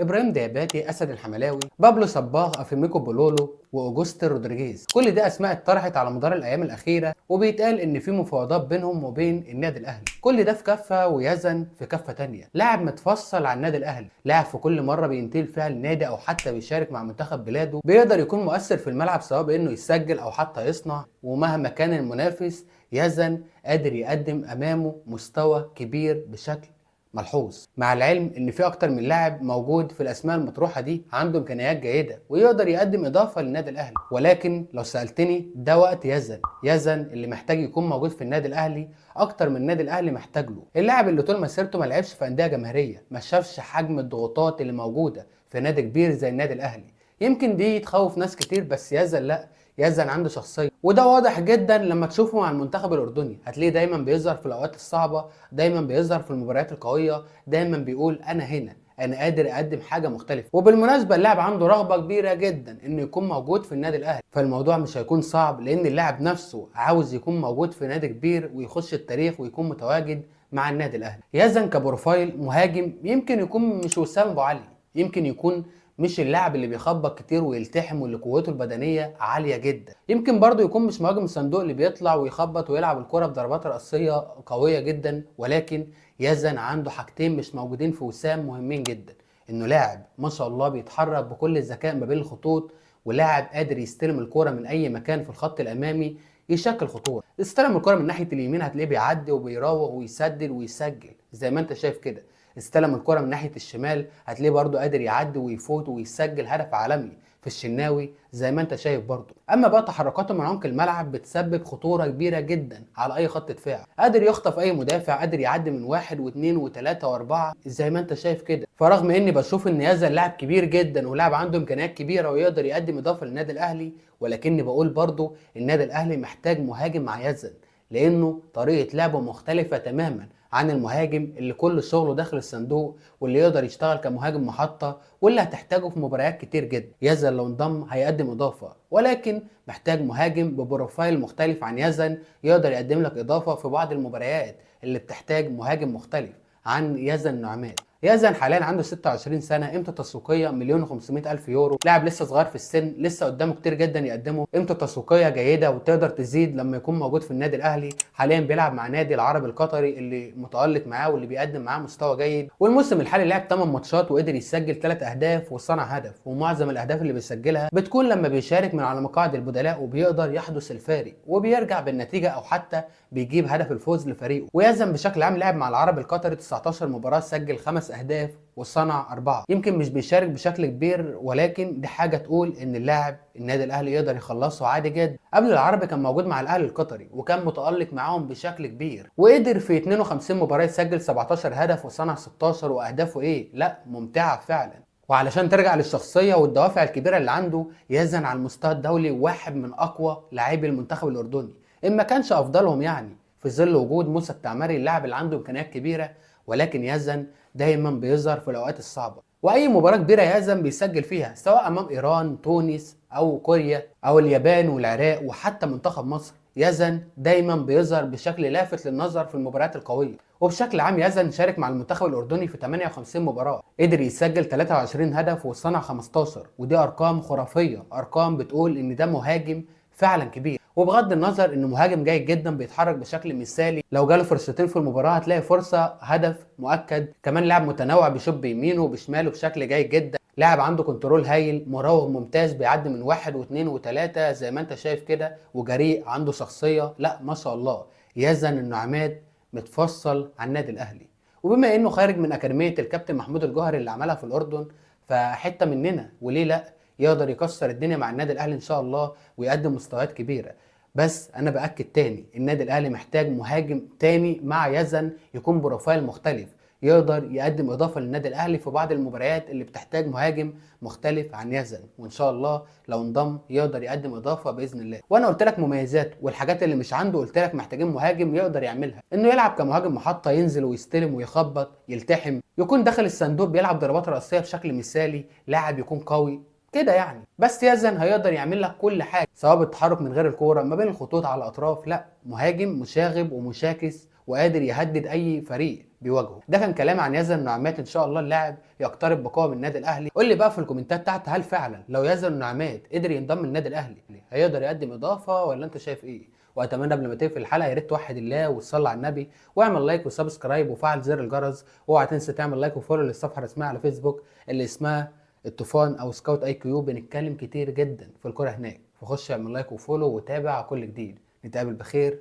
ابراهيم دياباتي، اسد الحملاوي، بابلو صباغ، افيميكو بولولو، واوجوستي رودريجيز. كل دي اسماء اتطرحت على مدار الايام الاخيرة، وبيتقال ان في مفاوضات بينهم وبين النادي الاهلي. كل ده في كفه ويزن في كفه تانية. لاعب متفصل عن النادي الاهلي، لاعب في كل مرة بينتقل فيها النادي او حتى بيشارك مع منتخب بلاده بيقدر يكون مؤثر في الملعب، سواء بانه يسجل او حتى يصنع، ومهما كان المنافس يزن قادر يقدم امامه مستوى كبير بشكل ملحوظ. مع العلم ان في اكتر من لاعب موجود في الاسماء المطروحة دي عنده امكانيات جيدة ويقدر يقدم اضافه للنادي الاهلي، ولكن لو سالتني ده وقت يزن. يزن اللي محتاج يكون موجود في النادي الاهلي اكتر من النادي الاهلي محتاج له. اللاعب اللي طول مسيرته ما لعبش في اندية جماهيرية، ما شافش حجم الضغوطات اللي موجودة في نادي كبير زي النادي الاهلي. يمكن دي تخوف ناس كتير، بس يزن لا، يزن عنده شخصية، وده واضح جدا لما تشوفه مع المنتخب الاردني. هتلاقيه دايما بيظهر في الاوقات الصعبة، دايما بيظهر في المباريات القوية، دايما بيقول انا هنا، انا قادر اقدم حاجة مختلفة. وبالمناسبة اللاعب عنده رغبة كبيرة جدا انه يكون موجود في النادي الاهلي، فالموضوع مش هيكون صعب لان اللاعب نفسه عاوز يكون موجود في نادي كبير ويخش التاريخ ويكون متواجد مع النادي الاهلي. يزن ك profile مهاجم يمكن يكون مش وسام ابو علي، يمكن يكون مش اللاعب اللي بيخبط كتير ويلتحم واللي قوته البدنية عالية جدا، يمكن برضه يكون مش مهاجم الصندوق اللي بيطلع ويخبط ويلعب الكره بضربات راسية قوية جدا، ولكن يزن عنده حاجتين مش موجودين في وسام مهمين جدا: انه لاعب ما شاء الله بيتحرك بكل الذكاء ما بين الخطوط، ولاعب قادر يستلم الكره من اي مكان في الخط الامامي يشكل خطورة. استلم الكره من ناحية اليمين هتلاقيه بيعدي وبيراوغ ويسدد ويسجل زي ما انت شايف كده. استلم الكره من ناحية الشمال هتلاقيه برده قادر يعدي ويفوت ويسجل هدف عالمي في الشناوي زي ما انت شايف برده. اما بقى تحركاته من عمق الملعب بتسبب خطورة كبيرة جدا على اي خط دفاع، قادر يخطف اي مدافع، قادر يعدي من 1 و2 و3 و4 زي ما انت شايف كده. فرغم اني بشوف ان يزن لاعب كبير جدا ولاعب عنده امكانيات كبيرة ويقدر يقدم اضافه للنادي الاهلي، ولكني بقول برده النادي الاهلي محتاج مهاجم مع يزن، لانه طريقه لعبه مختلفة تماما عن المهاجم اللي كل شغله داخل الصندوق واللي يقدر يشتغل كمهاجم محطة واللي هتحتاجه في مباريات كتير جدا. يزن لو انضم هيقدم اضافة، ولكن محتاج مهاجم ب profile مختلف عن يزن يقدر يقدم لك اضافة في بعض المباريات اللي بتحتاج مهاجم مختلف عن يزن نعمات. يزن حاليا عنده 26 سنة، قيمته التسويقية 1,500,000 يورو، لاعب لسه صغير في السن، لسه قدامه كتير جدا يقدمه، قيمته التسويقية جيدة وتقدر تزيد لما يكون موجود في النادي الاهلي. حاليا بيلعب مع نادي العرب القطري اللي متالق معاه واللي بيقدم معاه مستوى جيد، والموسم الحالي لعب 8 ماتشات وقدر يسجل 3 اهداف وصنع هدف، ومعظم الاهداف اللي بيسجلها بتكون لما بيشارك من على مقاعد البدلاء وبيقدر يحدث الفارق وبيرجع بالنتيجة او حتى بيجيب هدف الفوز لفريقه. ويزن بشكل عام لعب مع العرب القطري 19 مباراة، سجل 5 اهداف وصنع 4. يمكن مش بيشارك بشكل كبير، ولكن دي حاجة تقول ان اللاعب النادي الاهلي يقدر يخلصه عادي جدا. قبل العربي كان موجود مع الاهلي القطري وكان متالق معاهم بشكل كبير، وقدر في 52 مباراة يسجل 17 هدف وصنع 16، واهدافه ايه؟ لا ممتعة فعلا. وعلشان ترجع للشخصية والدوافع الكبيرة اللي عنده، يزن على المستوى الدولي واحد من اقوى لاعبي المنتخب الاردني، ان ما كانش افضلهم يعني، في ظل وجود موسى التعمري اللاعب اللي عنده امكانيات كبيرة، ولكن يزن دايما بيظهر في الاوقات الصعبة. واي مباراة كبيرة يزن بيسجل فيها، سواء امام ايران، تونس او كوريا او اليابان والعراق وحتى منتخب مصر، يزن دايما بيظهر بشكل لافت للنظر في المباريات القوية. وبشكل عام يزن شارك مع المنتخب الاردني في 58 مباراة، قدر يسجل 23 هدف وصنع 15، ودي ارقام خرافية، ارقام بتقول ان ده مهاجم فعلا كبير. وبغض النظر انه مهاجم جيد جدا بيتحرك بشكل مثالي، لو جاله فرصتين في المباراة هتلاقي فرصة هدف مؤكد. كمان لاعب متنوع، بيشوط بيمينه وبشماله بشكل جيد جدا، لاعب عنده control هايل، مراوغ ممتاز، بيعدي من 1 و2 و3 زي ما انت شايف كده، وجريء، عنده شخصية، لا ما شاء الله. يزن النعمات متفصل عن النادي الاهلي، وبما انه خارج من اكاديمية الكابتن محمود الجوهري اللي عملها في الاردن، فحته مننا وليه لا يقدر يكسر الدنيا مع النادي الاهلي ان شاء الله ويقدم مستويات كبيرة. بس انا باكد تاني، النادي الاهلي محتاج مهاجم تاني مع يزن يكون profile مختلف، يقدر يقدم اضافه للنادي الاهلي في بعض المباريات اللي بتحتاج مهاجم مختلف عن يزن، وان شاء الله لو انضم يقدر يقدم اضافه باذن الله. وانا قلت لك مميزاته والحاجات اللي مش عنده، قلت لك محتاجين مهاجم يقدر يعملها، انه يلعب كمهاجم محطة، ينزل ويستلم ويخبط، يلتحم، يكون داخل الصندوق بيلعب ضربات راسية بشكل مثالي، لاعب يكون قوي كده يعني. بس يزن هيقدر يعمل لك كل حاجة، سواء بالتحرك من غير الكورة، ما بين الخطوط، على الاطراف، لا مهاجم مشاغب ومشاكس وقادر يهدد اي فريق بيواجهه. ده كان كلام عن يزن النعيمات، ان شاء الله اللاعب يقترب بقوة من النادي الاهلي. قول لي بقى في الكومنتات تحت، هل فعلا لو يزن النعيمات قدر ينضم للنادي الاهلي هيقدر يقدم اضافه، ولا انت شايف ايه؟ واتمنى قبل ما تقفل الحلقة يا ريت توحد الله وتصلي على النبي، واعمل like و subscribe وفعل زر الجرس، واوعى تنسى تعمل like و follow للصفحه الرسمية على فيسبوك اللي اسمها الطوفان او Scout IQ. بنتكلم كتير جدا في الكورة هناك، فخش اعمل like و follow وتابع كل جديد. نتقابل بخير،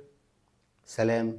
سلام.